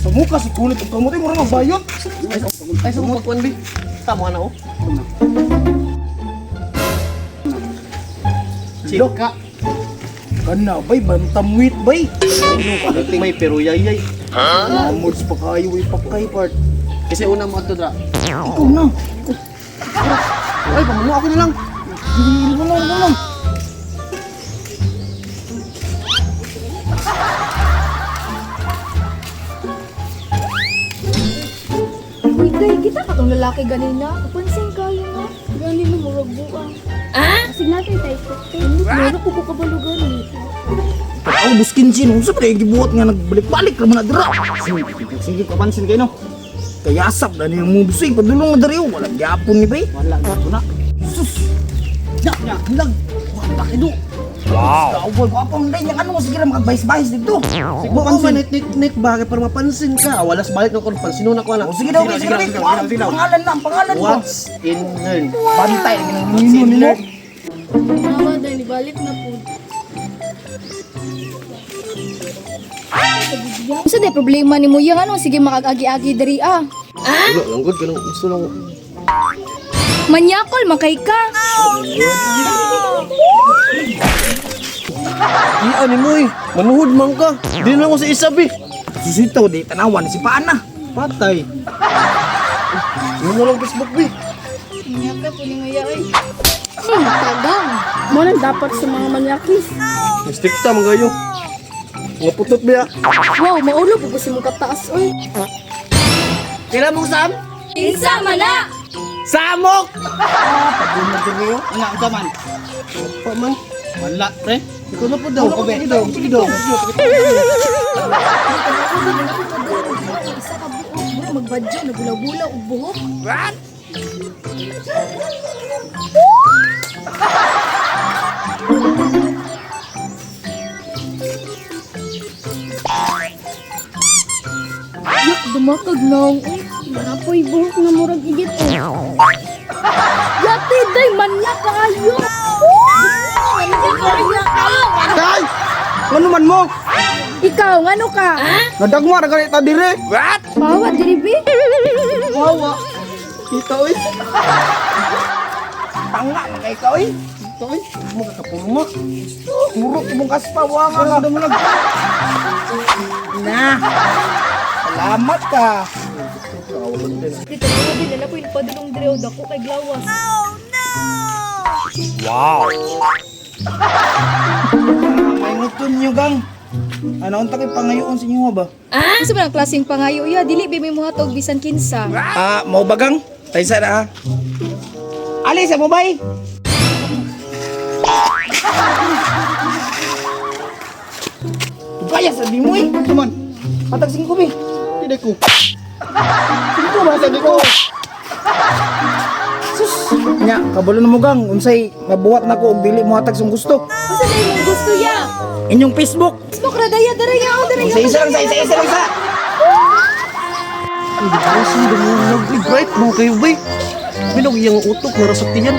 Sa mukha si kunit og kamot ay mura magbayot. Ay, sa mong pagkuan, bi. Tama na, oh. Chika. Kana bay bantamwit bay. May pero yayay. Mamods pa kayo ay pakay part. Kasi una mo ato dra. Ikaw na. Ay, pamuno ako na lang. Sige, mo na, mo na. Uy, day, kita ka tong lalaki ganina. Kapansin kayo nga. Gani mo, murag buang. Ah? Sige natin tayo. Meron ko ko kabalo gani. Ako buskin sin, unsa pa kay gibuhat nga nagbalik-balik ra man na dira. Sige, kapansin kayo, no? Kayasap na niyang moves eh. Padulong na diri oh. Walang gyapon ni bay. Wala, gato na. Sus. Nya, nya, hilag. Wala kido. Wow. Kawal ko apang day ano mo sige ra makabais-bais dito. Sige, ko man nik ba kay para mapansin ka. Wala sa balik ng kon pansin na ko na. Oh, sige daw, sige daw. Sige daw. Pangalan na, ang pangalan mo. What's in learn? Bantay ang nino nimo. Mama, day, balik na po. Unsa day problema ni mo yang ano sige makag-agi-agi diri ah. Wala lang good kanang gusto lang. Manyakol makay ka. Di ani mo eh. Manuhod man ka. Di na lang ko sa isabi. Susitaw di tanawan si paana. Patay. Yun na lang Facebook bi. Manyaka po ni ngaya oy. Tagang. Mo nang dapat sa mga manyakis. Mistake ta man kayo. Nga putot biya. Wow, maulo po ko si mong kataas oy. Kailan mong sam? Kinsa man na? Samok! Padulong diri oh. Nga, unsa man? Pa man. Wala, pre. Ikaw na po daw. Sige daw. Sige daw. Isa ka buok mo magbadyo nagulaw-gulaw og buhok. What? Yak, dumakag naong eh. Napoy buhok nga murag igit oh. Yati, day, manyak kaayo! Manyak kaayo ka! Tay! Ano man mo? Ikaw, ano ka? Nadagma ra ganita dire. Bawa, diri, be? Wawa. Kita oy. Tanga man kay ka oy. Kita oy. Mo ka kapurma. Murot imong kaspa wa nga ka. Na. Salamat ka. Dito, ako din, nala ko yung padulong dire, o dako kay Glawas. May nguton nyo gang. Ano unta kay pangayoon sa inyo ba? Ah? Gusto mo ng klaseng pangayo, ya, dili, be, may muhatog bisan kinsa. Ah, mau ba gang? Taysa na ha. Ali sa mo bay. Tugaya sa di mo eh. Ano man? Patag singko bi. Hindi ko. Singko ba sabi ko? Sus, nya kabalo na mo gang unsay mabuhat nako og dili mo hatag sa gusto. Unsa na imong gusto, ya? Inyong Facebook. Facebook ra, daya, daraya, o, daraya. Isa isa lang sa isa isa lang sa. Ay, di ba siya dumulag? Ay, bright mo kayo, bay. Bilog iyang utok, narasok tiyan.